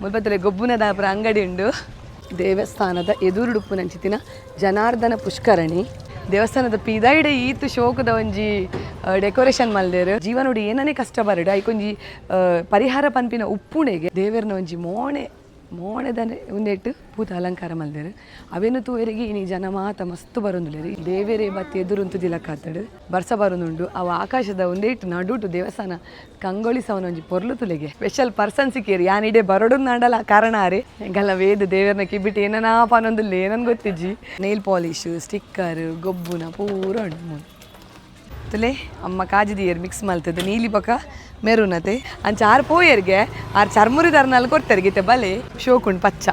ಮುಲ್ಪತ್ತಲೆ ಗೊಬ್ಬುನ ದಾಪುರ ಅಂಗಡಿ ಉಂಡು. ದೇವಸ್ಥಾನದ ಎದುರುಡುಪ್ಪುನಂಚಿತ್ತಿನ ಜನಾರ್ದನ ಪುಷ್ಕರಣಿ. ದೇವಸ್ಥಾನದ ಪಿದಾಯಿಡೆ ಈತ್ ಶೋಕುದ ಒಂಜಿ ಡೆಕೋರೇಷನ್ ಮಲ್ದೆರ್. ಜೀವನೋಡು ಏನನೇ ಕಷ್ಟ ಬರಡು ಐಕೊಂಜಿ ಪರಿಹಾರ ಪನ್ಪಿನ ಉಪ್ಪುಣೆಗೆ ದೇವೆರ್ನ ಒಂಜಿ ಮೋಣೆ ಮೋಣೆದನೆ ಉಂದೆಟ್ ಪೂತ ಅಲಂಕಾರ ಮಲ್ದೆರ್. ಅವೆನು ತೂವೆರೆಗೆ ಇನಿ ಜನ ಮಾತ ಮಸ್ತ್ ಬರೊಂದುಲ್ಲೆರ್. ದೇವೆರೇ ಬತ್ತಿ ಎದುರುಂತು ದಿಲಕಾತಡ್ ಬರ್ಸ ಬರೊಂದುಂಡು. ಅವು ಆಕಾಶದ ಉಂದೆಟ್ ನಡುಟು ದೇವಸ್ಥಾನ ಕಂಗೊಳಿಸವನ ಒಂಜಿ ಪೊರ್ಲು ತುಲೆಗೆ. ಸ್ಪೆಷಲ್ ಪರ್ಸನ್ ಸಿಕ್ಕೇರಿ ಯಾನ್ ಇಡೆ ಬರೊಡುಂದಾಂಡಲ ಕಾರಣ ಆರೆ. ಎಂಕಲ್ನ ವೇದ ದೇವೆರ್ನ ಕಿಬಿಟ್ ಏನನಾ ಪನೊಂದುಲ್ಲೆ, ಏನನ್ ಗೊತ್ತಿಜ್ಜಿ. ನೈಲ್ ಪಾಲಿಶ್, ಸ್ಟಿಕ್ಕರ್, ಗೊಬ್ಬುನ ಪೂರ ಉಂಡು ಮೂಲು. ತುಲೆ ಅಮ್ಮ ಕಾಜಿ ದಿಯೆರ್ ಮಿಕ್ಸ್ ಮಲ್ತದ್ದು ನೀಲಿ ಬೊಕ ಮೆರೂನತೆ. ಅಂಚ ಆರ್ ಪೋಯೆರ್ಗೆ ಆರ್ ಚರ್ಮುರಿ ದರ್ನಾಲ್ ಕೊರ್ತೆರ್ ಗೀತೆ ಬಲೆ ಶೋಕುಂಡು. ಪಚ್ಚ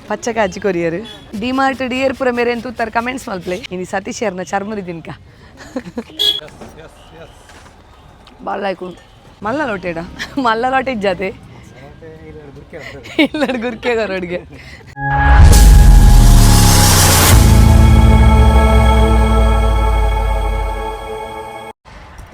ಪಚ್ಚ ಕಾಜಿ ಕೊರಿಯರ್. ಡಿಮಾರ್ಟ್ ಡಿಯರ್ ಪುರ ಮೇರೆನ್ ತೂತಾರ್, ಕಮೆಂಟ್ಸ್ ಮಲ್ಪ್ಲೆ. ಇನಿ ಸತೀಶ್ ಚರ್ಮುರಿ ದಿನ್ಕ ಬಾಳ ಲಾಯ್ಕ್ ಉಂಟು. ಮಲ್ಲ ಲೋಟೆಡ ಮಲ್ಲ ಲೋಟೆ ಇಜ್ಜಾತೆ ಇಲ್ಲ ಗುರ್ಕೆ ರೋಡ್ಗೆ.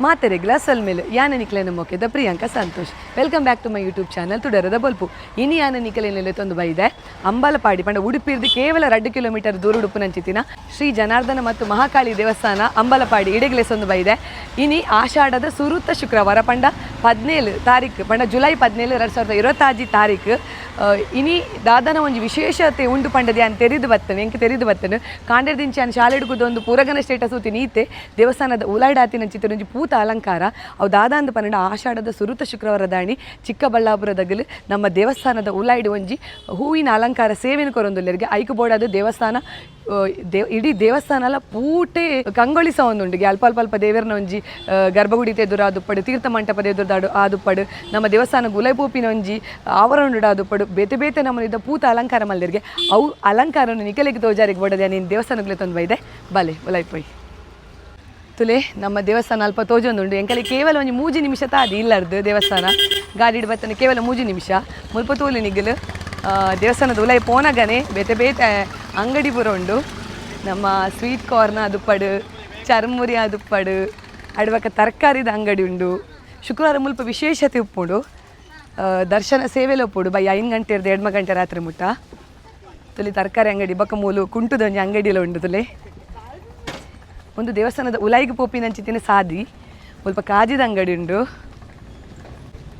ಮಾತೆರೆ ಗ್ಲಾಸಲ್ ಮೇಲೆ ಯಾನ ನಿಕ್ಲೆನ ಮೊಕೆದ Priyanka Santosh. Welcome back to my YouTube channel ತುಡರದ ಬೊಲ್ಪು. ಇನಿ ಯಾನ ನಿಕಲೆನ ತೊಂದು ಬೈದೆ ಅಂಬಲಪಾಡಿ ಪಂಡ ಉಡುಪಿರ್ದು ಕೇವಲ 2 ಕಿಲೋಮೀಟರ್ ದೂರ ಉಡುಪುನಂಚಿತ್ತಿನ ಶ್ರೀ ಜನಾರ್ದನ ಮತ್ತು ಮಹಾಕಾಳಿ ದೇವಸ್ಥಾನ ಅಂಬಲಪಾಡಿ ಇಡೆಗ್ಲೆಸೊಂದು ಬೈದೆ. ಇನಿ ಆಷಾಢದ ಸುರುತ ಶುಕ್ರವಾರ ಪಂಡ 17 ತಾರೀಕು ಪಂಡ ಜುಲೈ 17 2026 ತಾರೀಕು. ಇನಿ ದಾದನ ಒಂಜಿ ವಿಶೇಷತೆ ಉಂಡು ಪಂಡದ ಯಾನ್ ತೆರಿದು ಬತ್ತನೆ, ಎಂಕ್ ತೆರಿದು ಬತ್ತನೆ. ಕಾಂಡೆರ್ ದಿಂಚಿ ಯಾನ್ ಶಾಲೆಡ್ ಒಂದು ಪೂರಗನ ಸ್ಟೇಟಸ್ ಊತಿ ನೀತೆ ದೇವಸ್ಥಾನದ ಉಲಾಯ್ಡಾತಿನಂಚಿತ್ತಿನ ಒಂಜಿ ಪೂತ ಅಲಂಕಾರ. ಅವು ದಾದಾಂದ್ ಪನ್ನಡ ಆಷಾಢದ ಸುರುತ ಶುಕ್ರವಾರ ದಾಣಿ ಚಿಕ್ಕಬಳ್ಳಾಪುರದಗಲು ನಮ್ಮ ದೇವಸ್ಥಾನದ ಉಲಾಯ್ಡ್ ಒಂಜಿ ಹೂವಿನ ಅಲಂಕಾರ ಸೇವೆನು ಕೊರೊಂದುಲ್ಲೆರ್ಗೆ. ಐಕ್ ಬೋಡಾದ್ ದೇವಸ್ಥಾನ ಇಡೀ ದೇವಸ್ಥಾನಲ ಪೂಟೆ ಕಂಗೊಳಿಸವೊಂದುಂಡು. ಅಲ್ಪ ಅಲ್ಪ ಅಲ್ಪ ದೇವರನ ಒಂಜಿ ಗರ್ಭಗುಡಿ ಎದುರು ಆದುಪ್ಪಡು, ತೀರ್ಥ ಮಂಟಪದ ಎದುರು ಆದುಪ್ಪಡು, ನಮ್ಮ ದೇವಸ್ಥಾನ ಗುಲಾಯ್ ಪೋಪಿನ ಒಂಜಿ ಆವರಣ ಆದುಪ್ಪಡು, ಬೇತೆ ಬೇತೆ ನಮೂನಿದ ಪೂತ ಅಲಂಕಾರ ಮಲ್ದೆರ್ಗೆ. ಅವು ಅಲಂಕಾರನು ನಿಕಲೆಗ್ ತೋಜಾರಿಗೆ ಬೋಡದೆ ನೀನು ದೇವಸ್ಥಾನಗ್ಲೆ ತಂದು ಬೈದೆ. ಬಲೆ ಉಲಾಯ್ ಪೋಯಿ ತುಲೆ. ನಮ್ಮ ದೇವಸ್ಥಾನ ಅಲ್ಪ ತೋಜೊಂದುಂಡು. ಎಂಕಲೆ ಕೇವಲ ಒಂಜಿ 3 ನಿಮಿಷ ತಾದಿ ಇಲ್ಲರ್ದು ದೇವಸ್ಥಾನ. ಗಾಡಿಡ್ ಬತ್ತನೆ ಕೇವಲ 3 ನಿಮಿಷ. ಮುಲ್ಪ ತೂಲೆ ನಿಗಲು ದೇವಸ್ಥಾನದ ಉಲಾಯ್ ಪೋನಗನೆ ಬೇತೆ ಬೇತೆ ಅಂಗಡಿ ಪೂರ ಉಂಡು. ನಮ್ಮ ಸ್ವೀಟ್ ಕಾರ್ನ್ ಆದುಪ್ಪಡು, ಚರ್ಮುರಿ ಆದುಪ್ಪಡು, ಅಡ್ವಕ ತರಕಾರಿದ ಅಂಗಡಿ ಉಂಡು. ಶುಕ್ರವಾರ ಮುಲ್ಪ ವಿಶೇಷತೆ ಉಪ್ಪುಂಡು. ದರ್ಶನ ಸೇವೆಲ ಉಪ್ಪುಂಡು ಬೈ 5 ಗಂಟೆ ಇರ್ದು 2 ಗಂಟೆ ರಾತ್ರಿ ಮುಟ್ಟ. ತುಲಿ ತರಕಾರಿ ಅಂಗಡಿ ಬೊಕ್ಕ ಮೂಲು ಕುಂಟುದ ಒಂಜಿ ಅಂಗಡಿಲ ಉಂಡು ತುಲೆ. ಒಂದು ದೇವಸ್ಥಾನದ ಉಲಾಯಿಗೆ ಪೋಪಿನಂಚಿತ್ತಿನ ಸಾದಿ. ಮುಲ್ಪ ಕಾಜಿದ ಅಂಗಡಿ ಉಂಡು.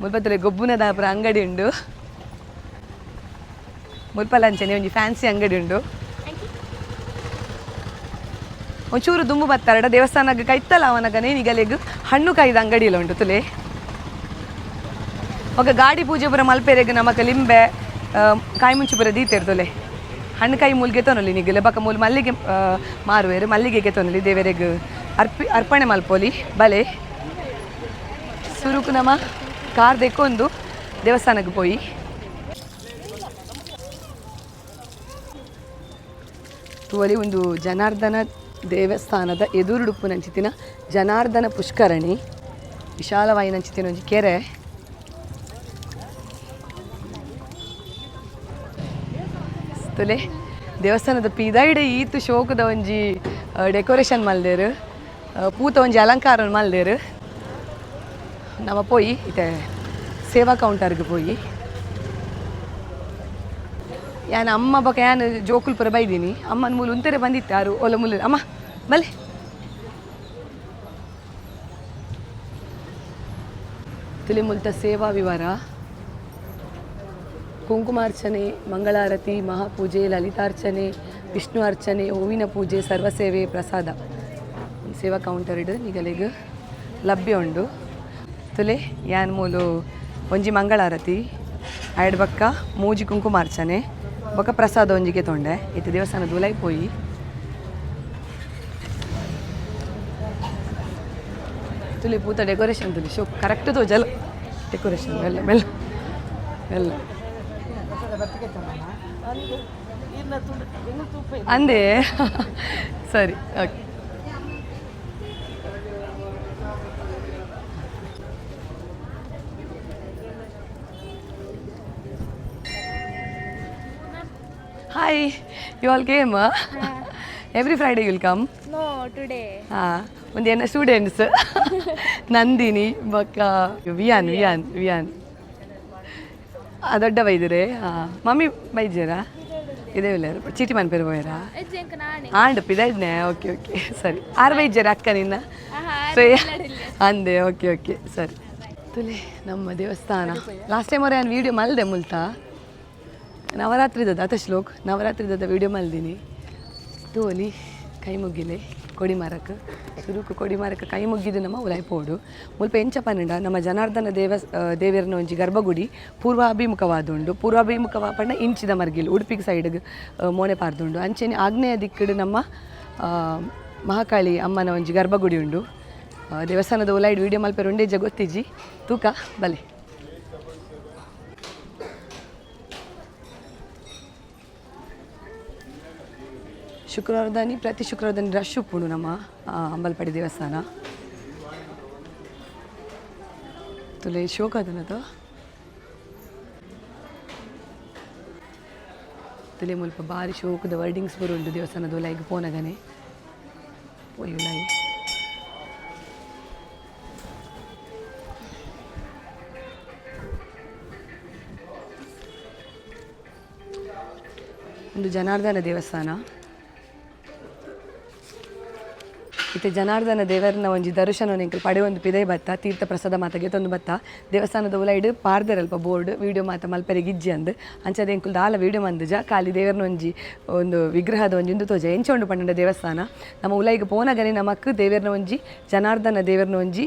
ಮುಲ್ಪ ತುಲೆ ಗೊಬ್ಬುನ ದಾಪುರ ಅಂಗಡಿ ಉಂಡು. ಮುಲ್ಪ ಲಂಚನೆ ಒಂಜಿ ಫ್ಯಾನ್ಸಿ ಅಂಗಡಿ ಉಂಡು. ಒಂಚೂರು ದುಂಬು ಬತ್ತಾರಡ ದೇವಸ್ಥಾನಕ್ಕೆ ಕೈತಲ್ಲ ಅವನಗನೇ ನಿಗಲೆಗ್ ಹಣ್ಣು ಕಾಯ್ದ ಅಂಗಡಿ ಎಲ್ಲ ಉಂಟು ತುಲೆ. ఒక ಗಾಡಿ ಪೂಜೆ ಪೂರ ಮಲ್ಪೆರೆಗ್ ನಮಕ್ ಲಿಂಬೆ ಕಾಯಿ ಮುಂಚಿ ಪೂರ ದೀತೆರ್ ತುಲೆ. ಹಣ್ಣು ಕಾಯಿ ಮೂಲ್ಗೆ ತೊನೊಲಿ ನಿಗಲೆ. ಬೊಕ ಮೂಲು ಮಲ್ಲಿಗೆ ಮಾರುವೆರ್. ಮಲ್ಲಿಗೆಗೆ ತೊನೊಲಿ, ದೇವೆರೆಗ್ ಅರ್ಪಣೆ ಮಲ್ಪೊಲಿ. ಬಲೆ ಸುರುಕು ನಮ ಕಾರ್ ದೆಕ್ಕೊಂದು ದೇವಸ್ಥಾನಕ್ಕೆ ಪೋಯಿ. ತೂವಲಿ ಒಂದು ಜನಾರ್ದನ ದೇವಸ್ಥಾನದ ಎದುರುಡುಪ್ಪುನಂಚಿತ್ತಿನ ಜನಾರ್ದನ ಪುಷ್ಕರಣಿ. ವಿಶಾಲವಾಯಿನಂಚಿತ್ತಿನ ಒಂಜಿ ಕೆರೆ. ತುಲೆ ದೇವಸ್ಥಾನದ ಪಿದಾಯಿಡೆ ಈತ್ ಶೋಕುದ ಒಂಜಿ ಡೆಕೋರೇಷನ್ ಮಲ್ದೆರ್. ಪೂತ ಒಂಜಿ ಅಲಂಕಾರ ಮಲ್ದೆರ್. ನಮ ಪೋಯಿ ಇತ್ತೆ ಸೇವಾ ಕೌಂಟರ್ಗೆ ಪೋಯಿ. ಯಾನ್ ಅಮ್ಮ ಬೊಕ ಯಾನ್ ಜೋಕುಲ್ ಪೂರ ಬೈದೀನಿ. ಅಮ್ಮನ ಮೂಲು ಉಂತೆರೆ ಬಂದಿತ್ತು ಯಾರು ಒಲ ಮೂಲು. ಅಮ್ಮ ಬಲೆ ತುಲಿ ಮುಲ್ತ ಸೇವಾ ವಿವರ. ಕುಂಕುಮಾರ್ಚನೆ, ಮಂಗಳಾರತಿ, ಮಹಾಪೂಜೆ, ಲಲಿತಾರ್ಚನೆ, ವಿಷ್ಣು ಅರ್ಚನೆ, ಹೂವಿನ ಪೂಜೆ, ಸರ್ವಸೇವೆ, ಪ್ರಸಾದ. ಸೇವಾ ಕೌಂಟರ್ ನಿಗಲೆಗ್ ಲಭ್ಯ ಉಂಡು. ತುಲೆ ಯಾನ್ ಮೂಲು ಒಂಜಿ ಮಂಗಳಾರತಿ ಆಯ್ಡ್ ಬಕ್ಕ ಮೂಜಿ ಕುಂಕುಮಾರ್ಚನೆ ಬೊಕ್ಕ ಪ್ರಸಾದ ಒಂಜಿಗೆ ತೊಂಡೆ. ಇತ್ತೆ ದೇವಸ್ಥಾನದ ಉಲೈ ಪೋಯಿ. ತುಲಿ ಪೂತ ಡೆಕೋರೇಷನ್ ತುಲಿ ಶೋ ಕರೆಕ್ಟ್ ತೋಜಲ್ ಡೆಕೋರೇಷನ್ ಮೆಲ್ಲ ಮೆಲ್ಲ ಮೆಲ್ಲ ಅಂದೆ. ಸರಿ, okay. Hi, you all came? Every Friday you'll come? No, today. ಹಾಂ, ಒಂದು ಏನ ಸ್ಟೂಡೆಂಟ್ಸ್ ನಂದಿನಿ ಬೊಕ್ಕ ವಿಯಾನ್ ವಿಯಾನ್ ವಿಯಾನ್. ದೊಡ್ಡ ಬೈದಿರೆ. ಹಾಂ, ಮಮ್ಮಿ ಬೈಜರಾ? ಇದೇ ಇಲ್ಲ, ಚೀಟಿ ಮನ್ಪೇರು ಪೋಯರಾ? ಆಂಡ್ ಪಿದಾಯ್ನೆ. ಓಕೆ ಓಕೆ, ಸರಿ. ಆರು ಬೈಜರ ಅಕ್ಕ ನಿನ್ನ ಶ್ರೇಯಾ ಅಂದೆ. ಓಕೆ ಓಕೆ, ಸರಿ. ತುಲೆ ನಮ್ಮ ದೇವಸ್ಥಾನ. ಲಾಸ್ಟ್ ಟೈಮ್ ಅವ್ರೆ ನಾನು ವೀಡಿಯೋ ಮಲ್ದೆ ಮುಲ್ತಾ ನವರಾತ್ರಿದದ ಅತ ಶ್ಲೋಕ್ ನವರಾತ್ರಿದದ ವೀಡಿಯೋ ಮಲ್ದಿನಿ. ತೋಲಿ ಕೈ ಮುಗ್ಗಿಲೆ ಕೊಡಿಮರಕ್ಕೆ ಸುರುಕು ಕೊಡಿಮರಕ್ಕೆ ಕೈ ಮುಗ್ಗಿದ್ದು ನಮ್ಮ ಉಲಾಯ್ ಪೋಡು. ಮುಲ್ಪ ಎಂಚ ಪನ್ನಂಡ ನಮ್ಮ ಜನಾರ್ದನ ದೇವೆರ್ನ ಒಂಜಿ ಗರ್ಭಗುಡಿ ಪೂರ್ವಾಭಿಮುಖವಾದುಂಡು. ಪೂರ್ವಾಭಿಮುಖ ಪಂಡ ಇಂಚಿದ ಮರ್ಗಿಲ್ ಉಡುಪಿಗೆ ಸೈಡ್ಗೆ ಮೋನೆ ಪಾರ್ದುಂಡು. ಅಂಚೆನೆ ಆಗ್ನೇಯ ದಿಕ್ಕಡು ನಮ್ಮ ಮಹಾಕಾಳಿ ಅಮ್ಮನ ಒಂಜಿ ಗರ್ಭಗುಡಿ ಉಂಡು. ದೇವಸ್ಥಾನದ ಉಲಾಯ್ಡ್ ವೀಡಿಯೋ ಮಲ್ಪೆರ್ ಉಂಡೇಜ ಗೊತ್ತಿಜ್ಜಿ ತೂಕ ಬಲೆ. ಶುಕ್ರವಾರದಾನಿ ಪ್ರತಿ ಶುಕ್ರವಾರದಾನಿ ರಶ್ ಉಪ್ಪುಂಡು ನಮ್ಮ ಅಂಬಲ್ಪಾಡಿ ದೇವಸ್ಥಾನ. ತುಲೆ ಶೋಕ ಅದನದು ತುಲೆ ಮುಲ್ಪ ಬಾರಿ ಶೋಕದ ವರ್ಡಿಂಗ್ಸ್ ಪೂರ ಉಂಡು ದೇವಸ್ಥಾನದ ಉಲಾಯಿಗ್ ಪೋನಗನೆ ಪೋಯಿ ಉಲಾಯಿ. ಒಂದು ಜನಾರ್ದನ ದೇವಸ್ಥಾನ. ಇತ್ತೆ ಜನಾರ್ದನ ದೇವರನ ಒಂಜಿ ದರ್ಶನ ಎಂಕುಲು ಪಡೆಯೊಂದು ಪಿದೈ ಬತ್ತ ತೀರ್ಥ ಪ್ರಸಾದ ಮಾತ ಗೆತೊಂದು ಬತ್ತ. ದೇವಸ್ಥಾನದ ಉಲೈಡ್ ಪಾರ್ದೆರಲ್ಪ ಬೋರ್ಡ್ ವೀಡಿಯೋ ಮಾತ ಮಲ್ಪೆರೆಗ್ ಇಜ್ಜಿ ಅಂದ್. ಅಂಚಾದ್ ಎಂಕುಲು ದಾಲ ವೀಡಿಯೋ ಮಂದುಜ, ಖಾಲಿ ದೇವರನ ಒಂಜಿ ಒಂದು ವಿಗ್ರಹದ ಒಂಜಿ ಉಂದು ತೋಜ. ಎಂಚ ಉಂಡು ಪಂಡ ದೇವಸ್ಥಾನ ನಮ್ಮ ಉಲೈಗ್ ಪೋನಗನೆ ನಮಕ್ ದೇವರನ ಒಂಜಿ ಜನಾರ್ದನ ದೇವರನ ಒಂಜಿ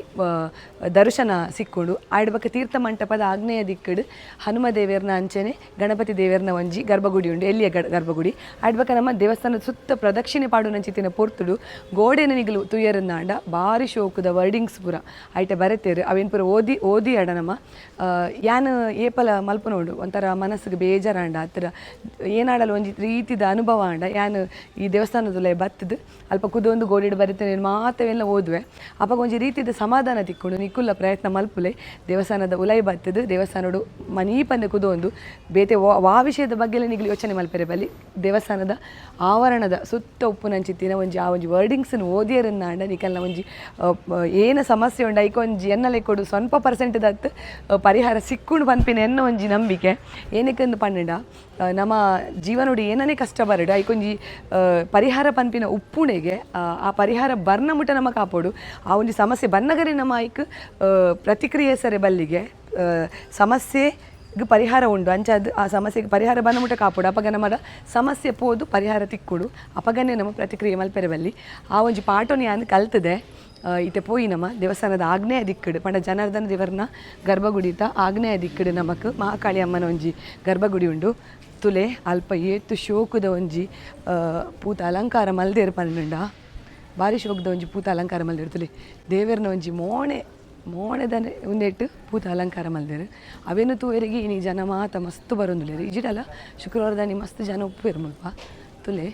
ದರ್ಶನ ಸಿಕ್ಕುಂಡು. ಆಯ್ಡ್ ಬೊಕ್ಕ ತೀರ್ಥ ಮಂಟಪದ ಆಗ್ನೇಯ ದಿಕ್ಕಡ್ ಹನುಮ ದೇವರನ ಅಂಚನೆ ಗಣಪತಿ ದೇವರನ ಒಂಜಿ ಗರ್ಭಗುಡಿ ಉಂಡು, ಎಲ್ಲಿಯ ಗರ್ಭಗುಡಿ. ಆಯ್ಡ್ ಬೊಕ್ಕ ನಮ್ಮ ದೇವಸ್ಥಾನದ ಸುತ್ತ ಪ್ರದಕ್ಷಿಣೆ ಪಾಡುನಂಚಿತ್ತಿನ ಪೊರ್ತುಡು ಗೋಡೆನ ನಿಗಲು ತುಯರನ್ನಾಂಡ ಬಾರಿ ಶೋಕುದ ವರ್ಡಿಂಗ್ಸ್ ಪೂರ ಐಟ ಬರೆತೇರು. ಅವೇನು ಪೂರ ಓದಿ ಓದಿ ಅಡ ನಮ್ಮ ಯಾನ್ ಏಪಲ ಮಲ್ಪನೋಡು ಒಂಥರ ಮನಸ್ಸಿಗೆ ಬೇಜಾರಾಂಡ ಹತ್ತಿರ ಏನಾಡಲು ಒಂಜಿ ರೀತಿದ ಅನುಭವ ಆಂಡ ಯಾನ್ ಈ ದೇವಸ್ಥಾನದ ಬತ್ತದು ಅಲ್ಪ ಕುದೊಂದು ಗೋಡೆಡ್ ಬರೆತೇನೆ ಮಾತವೆಲ್ಲ ಓದುವೆ. ಅಪಗ ಒಂಜಿ ರೀತಿದ ಸಮಾಧಾನ ತಿಕ್ಕೊಂಡು ನಿಕ್ಕುಲ್ಲ ಪ್ರಯತ್ನ ಮಲ್ಪುಲೆ. ದೇವಸ್ಥಾನದ ಉಲೈ ಬತ್ತದು ದೇವಸ್ಥಾನಡು ಮನೀಪಂದೆ ಕುದೊಂದು ಬೇತೆ ವಾ ವಿಷಯದ ಬಗ್ಗೆ ನಿಗಲು ಯೋಚನೆ ಮಲ್ಪೆರೆ ಬಲ್ಲಿ. ದೇವಸ್ಥಾನದ ಆವರಣದ ಸುತ್ತ ಉಪ್ಪುನಂಚಿತ್ತಿನ ಒಂಜಿ ಆ ಒಂಜಿ ವರ್ಡಿಂಗ್ಸ್ನ ಓದಿಯರನ್ನಾಂಡ ನಿಕಲ್ನ ಒಂಜಿ ಏನ ಸಮಸ್ಯೆ ಉಂಡು ಐಕ್ ಒಂಜಿ ಎನ್ನಲೆ ಕೊಡು ಸ್ವಲ್ಪ ಪರ್ಸೆಂಟ್ ದತ್ತು ಪರಿಹಾರ ಸಿಕ್ಕುಂಡು ಪನ್ಪಿನ ಎನ್ನ ಒಂಜಿ ನಂಬಿಕೆ. ಏನಕ್ಕೆಂದು ಪನ್ನಂಡ ನಮ್ಮ ಜೀವನೋಡು ಏನನೇ ಕಷ್ಟ ಬರಡು ಐಕೊಂಜಿ ಪರಿಹಾರ ಪನ್ಪಿನ ಉಪ್ಪುಣೆಗೆ ಆ ಪರಿಹಾರ ಬರ್ನ ಮುಟ ನಮ್ಮ ಕಾಪೋಡು. ಆ ಒಂಜಿ ಸಮಸ್ಯೆ ಬನ್ನಗರೆ ನಮ್ಮ ಐಕ್ ಪ್ರತಿಕ್ರಿಯೆ ಸರೆ ಬಲ್ಲಿಗೆ ಸಮಸ್ಯೆ ಪರಿಹಾರ ಉಂಡು. ಅಂಚಾದ್ ಆ ಸಮಸ್ಯೆಗೆ ಪರಿಹಾರ ಬನ್ನ ಮುಟ ಕಾಪೋಡು. ಅಪಗ ನಮ್ಮದ ಸಮಸ್ಯೆ ಪೋದು ಪರಿಹಾರ ತಿಕ್ಕುಡು. ಅಪಗನೇ ನಮ್ಮ ಪ್ರತಿಕ್ರಿಯೆ ಮಲ್ಪೆರೆ ಬಲ್ಲಿ. ಆ ಒಂಜಿ ಪಾಠನ ಯಾನ್ ಕಲ್ತದೆ. ಇತ್ತೆ ಪೋಯಿ ನಮ್ಮ ದೇವಸ್ಥಾನದ ಆಗ್ನೇಯ ದಿಕ್ಕಡು ಪಂಡ ಜನಾರ್ದನ ದೇವರನ ಗರ್ಭಗುಡಿತ ಆಗ್ನೇಯ ದಿಕ್ಕಡು ನಮಕ್ ಮಹಾಕಾಳಿ ಅಮ್ಮನ ಒಂಜಿ ಗರ್ಭಗುಡಿ ಉಂಡು. ತುಲೆ ಅಲ್ಪ ಏತು ಶೋಕುದ ಒಂಜಿ ಪೂತ ಅಲಂಕಾರ ಮಲ್ದೇರು ಪನ್ನುಂಡ. ಬಾರಿ ಶೋಕುದ ಒಂಜಿ ಪೂತ ಅಲಂಕಾರ ಮಲ್ದೇರು. ತುಲೆ ದೇವರನ ಒಂಜಿ ಮೋಣೆ ಮೋಣೆದನೆ ಉಂದೆಟ್ಟು ಪೂತ ಅಲಂಕಾರ ಮಲ್ದೇರು. ಅವೇನು ತೂವೆರಿಗೆ ಇನಿ ಜನ ಮಾತ ಮಸ್ತ್ ಬರೊಂದುಲ್ಲೆರ್. ಇಜಿಡಲ ಶುಕ್ರವಾರದಾನಿ ಮಸ್ತ್ ಜನ ಉಪ್ಪುವೆರ್ ಮುಲ್ಪ. ತುಲೆ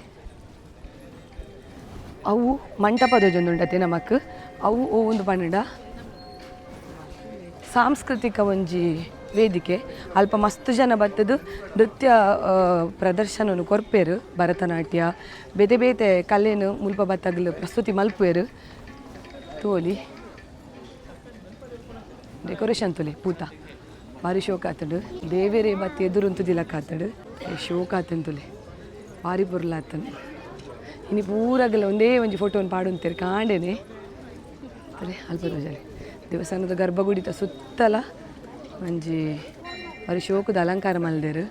ಅವು ಮಂಟಪದ ಒಂಜೊಂದುಂಡತೆ ನಮಕ್. ಅವು ಒಂದು ಪಂಡ ಸಾಂಸ್ಕೃತಿಕ ಒಂಜಿ ವೇದಿಕೆ. ಅಲ್ಪ ಮಸ್ತ್ ಜನ ಬತ್ತದು ನೃತ್ಯ ಪ್ರದರ್ಶನನು ಕೊರ್ಪೇರು. ಭರತನಾಟ್ಯ ಬೇತೆ ಬೇತೆ ಕಲೆನು ಮುಲ್ಪ ಬತ್ತಗ್ಲು ಪ್ರಸ್ತುತಿ ಮಲ್ಪುವೆರು. ತೋಲಿ ಡೆಕೋರೇಷನ್ ತುಲೆ ಪೂತ ಬಾರಿ ಶೋಕ ಆತುಂಡು. ದೇವೆರೆ ಬತ್ತಿ ಎದುರುಂತುದಿಲಕ್ಕ ಆತುಂಡು. ಶೋಕ ಆತುಂಡು ತುಲೆ ಬಾರಿ ಪೊರ್ಲಾತುಂಡು. ಇನಿ ಪೂರಗಲ ಒಂದೇ ಒಂಜಿ ಫೋಟೋನ್ ಪಾಡೊಂತೆರ್ ಕಾಂಡೆನೆ. ತುಲೆ ಅಲ್ಪ ತೋಜಾಲೆ ದೇವಸ್ಥಾನದ ಗರ್ಭಗುಡಿತ ಸುತ್ತಲ ಒಂಜಿ ಬಾರಿ ಶೋಕುದ ಅಲಂಕಾರ ಮಲ್ದೆರ್.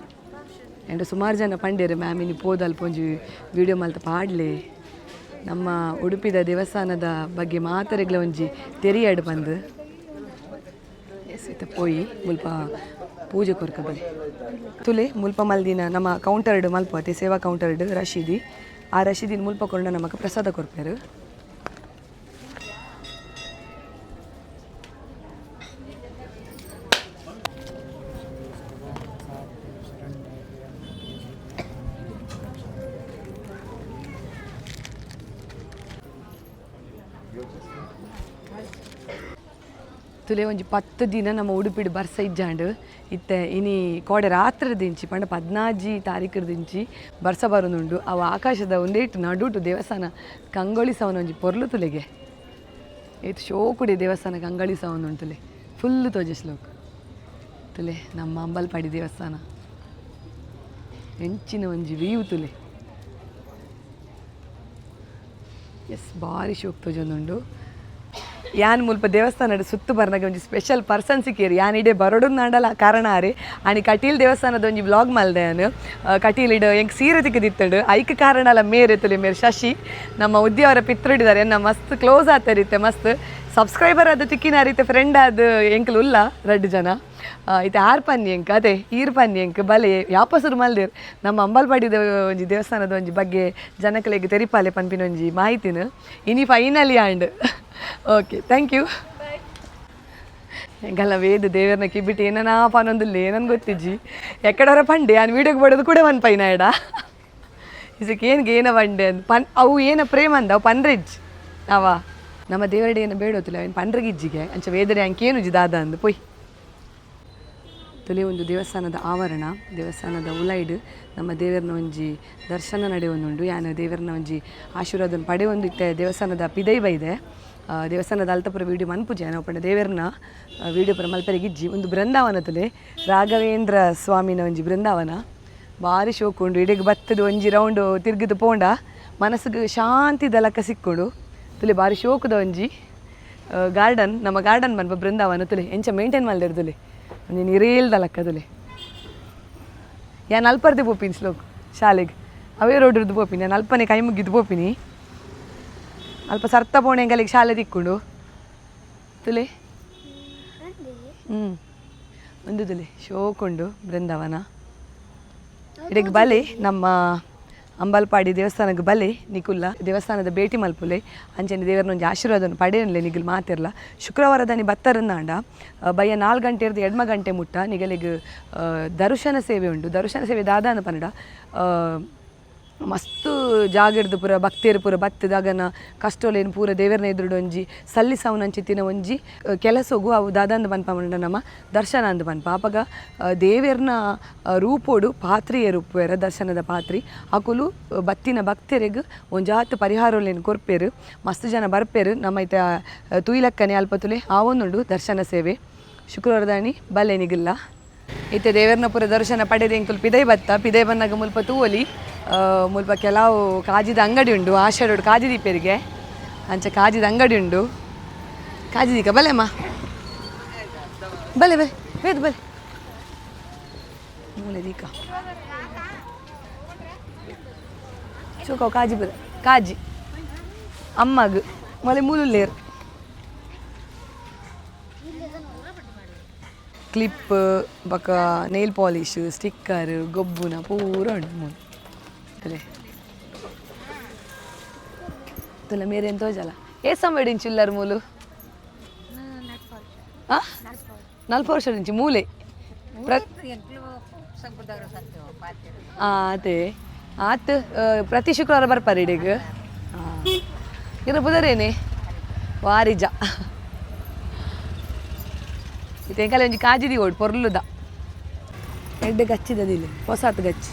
ಎಂಡ ಸುಮಾರು ಜನ ಪಂಡೇರು ಮ್ಯಾಮ್ ಇನಿ ಪೋದು ಅಲ್ಪ ಒಂಜಿ ವೀಡಿಯೋ ಮಲ್ತ ಪಾಡ್ಲೆ, ನಮ್ಮ ಉಡುಪಿದ ದೇವಸ್ಥಾನದ ಬಗ್ಗೆ ಮಾತರೆಗ್ಲ ಒಂಜಿ ತೆರಿಯಡ್ ಪಂದ್. ಇತ್ತೆ ಪೋಯಿ ಮುಲ್ಪ ಪೂಜೆ ಕೊರ್ಕ ಬಲೆ. ತುಲೆ ಮುಲ್ಪ ಮಲ್ದಿನ ನಮ್ಮ ಕೌಂಟರ್ಡ್ ಮಲ್ಪ ಅತೆ ಸೇವಾ ಕೌಂಟರ್ಡ್ ರಶೀದಿ. ಆ ರಶೀದಿನ ಮುಲ್ಪ ಕೊಂಡ ನಮಕ್ ಪ್ರಸಾದ ಕೊರ್ಪೆರ್. ತುಲೆ ಒಂಜಿ 10 ದಿನ ನಮ್ಮ ಉಡುಪಿಡ್ ಬರ್ಸ ಇಜ್ಜಾಂಡ್. ಇತ್ತೆ ಇನಿ ಕೋಡೆ ರಾತ್ರಿ ದಿಂಚಿ ಪಂಡ 14 ತಾರೀಕು ದಿಂಚಿ ಬರ್ಸ ಬರೋದುಂಡು. ಅವು ಆಕಾಶದ ಒಂದೇಟು ನಡುಟು ದೇವಸ್ಥಾನ ಕಂಗೊಳಿಸವನ ಒಂಜಿ ಪೊರ್ಲು ತುಲೆಗೆ ಏತ್ ಶೋಕುಡೆ ದೇವಸ್ಥಾನ ಕಂಗೊಳಿಸವನ ಉಂಟುಲೆ ಫುಲ್ ತೋಜಸ್ಲೋಕ್. ತುಲೆ ನಮ್ಮ ಅಂಬಲ್ಪಾಡಿ ದೇವಸ್ಥಾನ ಎಂಚಿನ ಒಂಜಿ ವ್ಯೂ ತುಲೆ. ಎಸ್, ಭಾರಿ ಶೋಕ್ ತೋಜೊಂದುಂಡು. ಯಾನ್ ಮುಲ್ಪ ದೇವಸ್ಥಾನಡ್ ಸುತ್ತು ಬರ್ನಾಗ ಒಂಜಿ ಸ್ಪೆಷಲ್ ಪರ್ಸನ್ ಸಿಕ್ಕೇರು. ಯಾನ್ ಇಡೆ ಬರೋಡು ನಾಡಲ ಕಾರಣ ಆರೆ ಆನಿ ಕಟೀಲ್ ದೇವಸ್ಥಾನದ ಒಂಜಿ ವ್ಲಾಗ್ ಮಲ್ದೆ ಯಾನ್. ಕಟೀಲ್ ಇಡ್ ಎಂಕ್ ಸೀರೆ ತಿಕ್ಕದಿತ್ತಡು, ಐಕ್ ಕಾರಣಲ ಮೇರೆ ತುಲೆ. ಮೇರ್ ಶಶಿ ನಮ್ಮ ಉದ್ಯಾವರ ಪಿತ್ರುಡಿದ್ದಾರೆ, ಎನ್ನ ಮಸ್ತ್ ಕ್ಲೋಸ್ ಆತರಿತ್ತೆ, ಮಸ್ತ್ ಸಬ್ಸ್ಕ್ರೈಬರ್ ಆದ ತಿಕ್ಕಿನ ರೀತಿ ಫ್ರೆಂಡ್ ಆದ ಎಂಕ್ಲು ಉಲ್ಲ ರಡ್ಡು ಜನ. ಇತ್ತೆ ಆರ್ ಪನ್ನಿ ಎಂಕ್ ಅದೇ ಈರ್ ಪನ್ನಿ ಎಂಕ್ ಬಲೆ ಯಾಪಸುರು ಮಲ್ದೇರ್ ನಮ್ಮ ಅಂಬಲ್ಪಾಡಿದ ಒಂಜಿ ದೇವಸ್ಥಾನದ ಒಂಜಿ ಬಗ್ಗೆ ಜನಕಲೆಗ್ ತೆರಿಪಾಲೆ ಪನ್ಪಿನ ಒಂಜಿ ಮಾಹಿತಿನ ಇನಿ finally and okay thank you. ಎಂಕಲ್ಲ ವೇದ ದೇವರನ್ನ ಕಿಬಿಟ್ಟು ಏನನಾ ಪನೊಂದಿಲ್ಲ, ಏನನ್ ಗೊತ್ತಿಜ್ಜಿ ಎಕ್ಕಡವರ ಪಂಡೆ ನಾನು ವೀಡಿಯೋಗೆ ಬಡೋದು ಕೂಡ ಒಂದು ಪೈನ ಎಡ ಇದಕ್ಕೆ ಏನ್ಗೆ ಏನ ಬಂಡೆ ಅಂದ್ ಪನ್ ಅವು ಏನ ಪ್ರೇಮ ಅಂದ ಅವು ಪನ್ರೆಜ್ ಅವ ನಮ್ಮ ದೇವರಡೆ ಏನು ಬೇಡೋತಿಲ್ಲ ಅವೇನು ಪನ್ರಗಿಜ್ಜಿಗೆ ಅಂಚ ವೇದರೆ ಅಂಕೇನು ದಾದ ಅಂದು ಪೊಯ್. ತುಲೆ ಒಂದು ದೇವಸ್ಥಾನದ ಆವರಣ, ದೇವಸ್ಥಾನದ ಉಲೈಡ್ ನಮ್ಮ ದೇವರನ ಒಂಜಿ ದರ್ಶನ ನಡೆಯೊಂದುಂಡು. ಯಾನ ದೇವರನ ಒಂಜಿ ಆಶೀರ್ವಾದನ ಪಡೆಯೊಂದು ಇತ್ತೆ ದೇವಸ್ಥಾನದ ಪಿದೈ ಬೈದೆ. ದೇವಸ್ಥಾನದ ಅಲ್ತಪುರ ವೀಡಿಯೋ ಮನ್ಪುಜೆ ನಾವು ಪಂಡ ದೇವರನ ವೀಡಿಯೋ ಪುರ ಮಲ್ಪೆರೆಗ್ ಇಜ್ಜಿ. ಒಂದು ಬೃಂದಾವನ ತುಲೆ, ರಾಘವೇಂದ್ರ ಸ್ವಾಮಿನ ಒಂಜಿ ಬೃಂದಾವನ ಭಾರಿ ಶೋಕುಂಡು. ಇಡೆಗ್ ಬತ್ತದ ಒಂಜಿ ರೌಂಡ್ ತಿರ್ಗಿದು ಪೋಂಡ ಮನಸ್ಸಿಗೆ ಶಾಂತಿ ದಲಕ ಸಿಕ್ಕುಂಡು. ತುಲೆ ಭಾರಿ ಶೋಕುದ ಒಂಜಿ ಗಾರ್ಡನ್, ನಮ್ಮ ಗಾರ್ಡನ್ ಮನ್ಪ ಬೃಂದಾವನ ತುಲೆ ಎಂಚ ಮೇಂಟೈನ್ ಮಲ್ದೆರ್ ತುಲೆ, ಒಂಜಿ ನಿರೇಲ್ ದಲಕ್ಕ ತುಲೆ. ಯಾನ್ ಅಲ್ಪರ್ದೆ ಪೋಪಿನಿ ಸ್ಲೋಕ್ ಶಾಲೆಗ್, ಅವೇ ರೋಡ್ ಇರ್ದು ಪೋಪಿನಿ. ನಾನು ಅಲ್ಪನೆ ಕೈ ಮುಗಿದು ಪೋಪಿನಿ, ಅಲ್ಪ ಸರ್ತ ಪೋಣೆ ಎಂಗಲಿಗೆ ಶಾಲೆ ತಿಕ್ಕೊಂಡು ತುಲೆ. ಒಂದು ತುಲೆ ಶೋಕುಂಡು ಬೃಂದಾವನ. ಇಡೆಗ್ ಬಲೆ ನಮ್ಮ ಅಂಬಲ್ಪಾಡಿ ದೇವಸ್ಥಾನಕ್ಕೆ ಬಲೆ ನಿಕುಲ್ಲ ದೇವಸ್ಥಾನದ ಭೇಟಿ ಮಲ್ಪುಲೆ, ಅಂಚನೆ ದೇವರನ ಒಂಜಿ ಆಶೀರ್ವಾದನ ಪಡೆಯನ್ಲೆ ನಿಗಲ್ ಮಾತಿರ್ಲ. ಶುಕ್ರವಾರದಾನಿ ಬತ್ತರಂದಾಂಡ ಬಯ್ಯ 4 ಗಂಟೆ ಇರ್ದು 2 ಗಂಟೆ ಮುಟ್ಟ ನಿಗಲಿಗ್ ದರ್ಶನ ಸೇವೆ ಉಂಡು. ದರ್ಶನ ಸೇವೆ ದಾದಾನ ಪನ್ನಡ ಮಸ್ತ್ ಜಾಗಿರ್ದು ಪೂರ ಭಕ್ತಿಯರು ಪೂರ ಬತ್ತದಾಗನ ಕಷ್ಟೋಲೇನು ಪೂರ ದೇವರನ ಎದುರುಡು ಒಂಜಿ ಸಲ್ಲಿಸವನಂಚಿತ್ತಿನ ಒಂಜಿ ಕೆಲಸಗು ಅವು ದಾದಂದು ಪನ್ಪ ಪಂಡ ನಮ್ಮ ದರ್ಶನ ಅಂದ್ ಪನ್ಪ. ಅಪಗ ದೇವೆರ್ನ ರೂಪೋಡು ಪಾತ್ರಿಯ ರೂಪುವೆರ ದರ್ಶನದ ಪಾತ್ರಿ ಅಕುಲು ಬತ್ತಿನ ಭಕ್ತರಿಗ್ ಒಂಜಾತ್ ಪರಿಹಾರಲೇನು ಕೊರ್ಪೇರು, ಮಸ್ತ್ ಜನ ಬರ್ಪೇರು. ನಮ್ಮ ಐತ ತುಯ್ಲಕ್ಕನೆ ಅಲ್ಪ ತುಲೆ ಆವೊಂದುಂಡು ದರ್ಶನ ಸೇವೆ. ಶುಕ್ರವಾರದಾನಿ ಬಲೆ ನಿಗಿಲ್ಲ. ಇತ್ತೆ ದೇವರನ ಪೂರ ದರ್ಶನ ಪಡೆದ ಎಂಕುಲು ಪಿದೈ ಬತ್ತ. ಪಿದೈ ಬನ್ನಾಗ ಮುಲ್ಪ ತೂವೊಲಿ, ಮುಲ್ಪ ಕೆಲವು ಕಾಜಿದ ಅಂಗಡಿ ಉಂಡು. ಆಷಾಢೋಡು ಕಾಜಿ ದೀಪೇರಿಗೆ ಅಂಚ ಕಾಜಿದ ಅಂಗಡಿ ಉಂಡು. ಕಾಜಿ ದೀಕ ಬಲೆ ಅಮ್ಮ, ಬಲೆ ಬಲೆ ವೇದು ಬಲೆ ಮೂಲೆ ದೀಕ ಚೂಕ ಕಾಜಿ ಬಲೆ ಕಾಜಿ ಅಮ್ಮಗ್ ಮೊಲೆ ಮೂಲುಲ್ಲೇರು ಕ್ಲಿಪ್ ಬೊಕ ನೇಲ್ ಪಾಲಿಶ್ ಸ್ಟಿಕ್ಕರ್ ಗೊಬ್ಬುನ ಪೂರ ಉಂಡು ಮೂಲು. ತುಲೆ ತುಲೆ ಮೇರೆ ತೋಜಲ ఏ సమయం చిల్లర ಮೂಲು 40 ವರ್ಷ నుంచి ಮೂಲೆ ಅದೇ ಆತ್ ಪ್ರತಿ ಶುಕ್ರವಾರ ಬರ್ಪಾರೆ ಇಡೀಗ ಇರ ಬುಧರೇನೆ ವಾರಿಜ ಇತ್ತೆ ಒಂಜಿ ಕಾಜಿದಿ ಓಡ್ ಪೊರ್ಲುದ ಎಡ್ಡೆ ಗಚ್ಚಿದದಿಲ್ಲ ಹೊಸಾತ್ ಗಚ್ಚಿ.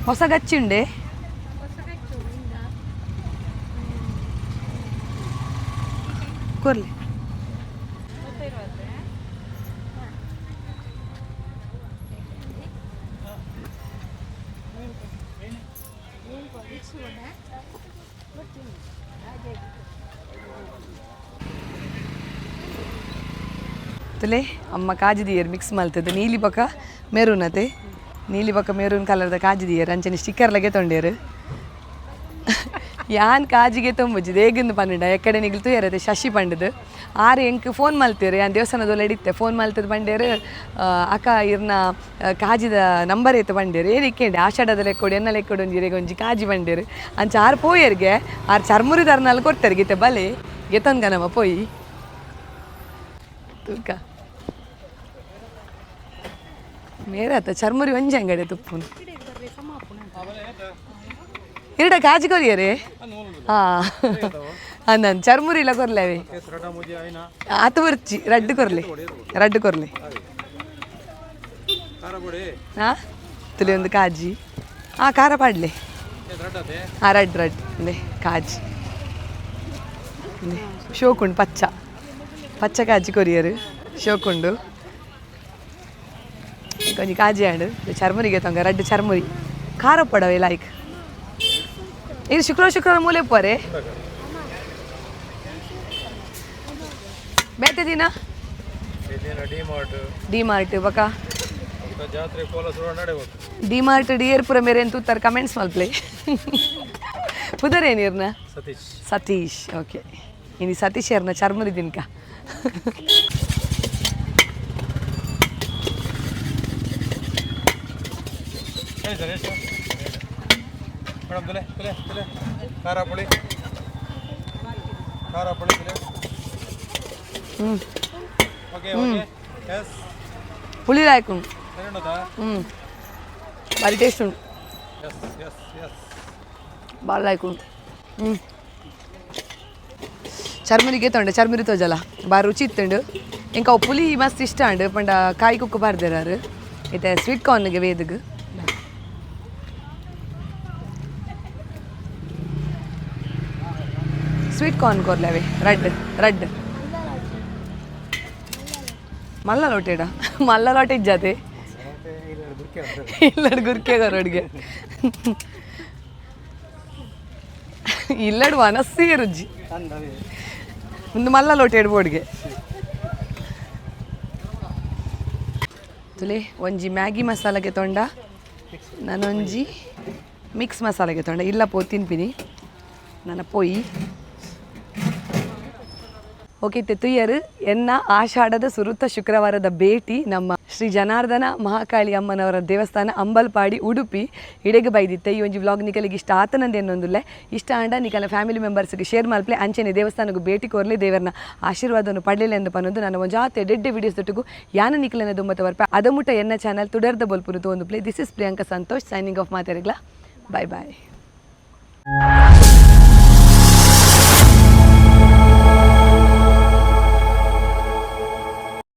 ಹೊಸ ಗಚ್ಚಿ ಉಂಡೆ ಕೊರ್ಲಿ. ತುಲೆ ಅಮ್ಮ ಕಾಜಿ ದಿಯರ್ ಮಿಕ್ಸ್ ಮಲ್ತದೆ ನೀಲಿ ಬೊಕ ಮೆರೂನ್ ಅತೆ ನೀಲಿ ಬೊಕ ಮೆರೂನ್ ಕಲರ್ದ ಕಾಜಿ ದಿಯರ್ ಅಂಚನೆ ಸ್ಟಿಕ್ಕರ್ ಲಗೆ ತೊಂಡೇರು. ಯಾನ್ ಕಾಜಿಗೆ ತೊಂಬುಜಿ ದೇಗಿಂದು ಪನ್ನಿಡ ಎಕ್ಕಡೆ ನಿಗಲ್ ತೂಯರತೆ ಶಶಿ ಪಂಡದು ಆರು ಎಂಕ್ ಫೋನ್ ಮಲ್ತೇರು. ಯಾನ್ ದೇವಸ್ಥಾನದೊಲ್ಲ ಇಡಿತ್ತೆ ಫೋನ್ ಮಲ್ತದ ಬಂಡೇರು ಅಕ್ಕ ಇರ್ನ ಕಾಜಿದ ನಂಬರ್ ಐತೆ ಬಂಡೇರು ಏನಿಕ್ಕೇಂಡೆ ಆಷಾಢದ ಲೆಕ್ಕೊಡು ಎನ್ನ ಲೆಕ್ಕೊಡು ಒಂಜಿ ಇರೆಗ್ ಒಂಜಿ ಕಾಜಿ ಬಂಡೇರು ಅಂಚ ಆರು ಪೋಯರ್ಗೆ ಆರು ಚರ್ಮುರಿ ದರ್ನಲ್ಲಿ ಕೊಡ್ತಾರೆ ಗೀತೆ ಬಲೆ ಗೆತೊನ್ಗನಮ್ಮ ಪೋಯಿ ತೂಕ ಮೇರಾತ ಚರ್ಮುರಿ ಒಂಜಿ ಅಂಗಡಿ ತುಪ್ಪುನು ಇರಡ ಕಾಜಿ ಕೊರಿಯರೆ ಹಾಂ ಅಂದನ್ ಚರ್ಮುರಿ ಇಲ್ಲ ಕೊರ್ಲೇವೆ ಆತು ಬರ್ಚಿ ರಡ್ಡು ಕೊರ್ಲಿ ರಡ್ಡು ಕೊರ್ಲಿ ಹಾಂ ತುಲಿ ಒಂದು ಕಾಜಿ ಹಾಂ ಖಾರ ಪಾಡ್ಲೆ ಹಾಂ ರಡ್ಡು ರಡ್ಡು ಅಂದೆ ಕಾಜಿ. ಶೋಕುಂಡು ಪಚ್ಚ ಪಚ್ಚ ಕಾಜಿ ಕೊರಿಯರು ಶೋಕುಂಡು. ಒಂಜಿ ಕಾಜಿ ಆಂಡ್. ಚರ್ಮುರಿಗೆ ತೊಂಗ ರಡ್ಡ್ ಚರ್ಮುರಿ ಖಾರ ಪಡವೆ ಲೈಕ್. ಇದು ಶುಕ್ರವಾರ ಶುಕ್ರವಾರ ಮೂಲೆ ಪೋರೆ ಬೇತೆ ದಿನ D mart. D mart ಬಕ. ಜಾತ್ರೆ ಕೋಲ ಸುರ ನಡೆಬೋದು. D mart dear ಪುರ ಮೇರೆ ತೂತಾರ ಕಮೆಂಟ್ಸ್ ಮಲ್ಪ್ಲೆ. ಪುದರೇನಿರ್ನ? ಸತೀಶ್. ಸತೀಶ್, ಓಕೆ. ಇನಿ ಸತೀಶ್ ಎರ್ನ ಚರ್ಮುರಿ ದಿನಕ. ಹೇಳಿ ಸರ್, ಎಷ್ಟು ಮೇಡಮ್? ತುಲೆ ತುಲೆ ತುಲೆ, ಖಾರ ಪುಳಿ, ಖಾರ ಪುಳಿ ತುಲೆ. ಹ್ಞೂ. Okay okay, S. ಪುಳಿ ಲಾಯ್ಕುಂಡು. ಸರಿ ಉಂಟಾ? ಹ್ಞೂ, ಭಾರಿ ಟೇಸ್ಟ್ ಉಂಟು. S S S. ಭಾಳ ಲಾಯ್ಕುಂಡು. ಹ್ಞೂ, ಚರ್ಮುರಿಗೆ ತೊಂಡೆ ಚರ್ಮುರಿ ತೋಜಲ ಬಾರಿ ರುಚಿ ಇತ್ತುಂಡು. ಇಂಕ ಅವು ಪುಲಿ ಮಸ್ತ್ ಇಷ್ಟ ಅಂಡು ಪಂಡ ಕಾಯಿ ಕುಕ್ಕು ಬಾರ್ದಿರಾರು. ಇತ್ತೆ ಸ್ವೀಟ್ ಕಾರ್ನ್ಗೆ ವೇದಗ್. ಸ್ವೀಟ್ ಕಾರ್ನ್ ಕೊರ್ಲವೆ ರಡ್ಡ್ ರಡ್ಡ್ ಮಲ್ಲ ಲೋಟೆಡ ಮಲ್ಲ ಲೋಟೆ ಇಜ್ಜಾತೆ. ಇಲ್ಲಡ್ ಗುರ್ಕೆ ಅಡುಗೆ ಇಲ್ಲಡ್ ವನಸ್ಸೇ ರುಜಿ. ಒಂದು ಮಲ್ಲ ಲೋಟೆ ಇಡ್ಬೋಡ್ಗೆ ತುಲೆ. ಒಂಜಿ ಮ್ಯಾಗಿ ಮಸಾಲೆಗೆ ತೊಂಡ, ನಾನೊಂಜಿ ಮಿಕ್ಸ್ ಮಸಾಲೆಗೆ ತೊಂಡ. ಇಲ್ಲ ಪೋ ತಿನ್ಪಿನಿ ನನ್ನ ಪೋಯಿ. ಓಕೆ, ಇತ್ತೆ ತುಯ್ಯರು ಎನ್ನ ಆಷಾಢದ ಸುರುತ್ತ ಶುಕ್ರವಾರದ ಭೇಟಿ ನಮ್ಮ ಶ್ರೀ ಜನಾರ್ದನ ಮಹಾಕಾಳಿ ಅಮ್ಮನವರ ದೇವಸ್ಥಾನ, ಅಂಬಲ್ಪಾಡಿ, ಉಡುಪಿ ಇಡೆಗೆ ಬೈದಿತ್ತೆ. ಈ ಒಂಜಿ ವ್ಲಾಗ್ ನಿಕಲಿಗೆ ಇಷ್ಟ ಆತನಂದ ಎನ್ನೊಂದುಲ್ಲೆ. ಇಷ್ಟ ಆಂಡ ನಿಕಲ ಫ್ಯಾಮಿಲಿ ಮೆಂಬರ್ಸ್ಗೆ ಶೇರ್ ಮಲ್ಪ್ಲೆ. ಅಂಚನೆ ದೇವಸ್ಥಾನಕ್ಕೆ ಭೇಟಿ ಕೋರ್ಲೆ, ದೇವರನ್ನ ಆಶೀರ್ವಾದವನ್ನು ಪಡಲಿಲ್ಲ ಎಂದು ಪನ್ನೊಂದು ನಾನು ಒಂಜಾತೆ ಡೆಡ್ಡೆ ವಿಡಿಯೋಸ್ ತೊಟ್ಟುಗು ಯಾನ ನಿಕಲನ ದುಮ್ಮತ ಬರ್ಪ. ಅದಮುಟ ಎನ್ನ ಚಾನಲ್ ತುಡರ್ದ ಬೊಲ್ಪುನು ಒಂದು play. This is Priyanka Santosh signing off. ಮಾತಾಡಿಗ್ಲಾ, bye bye.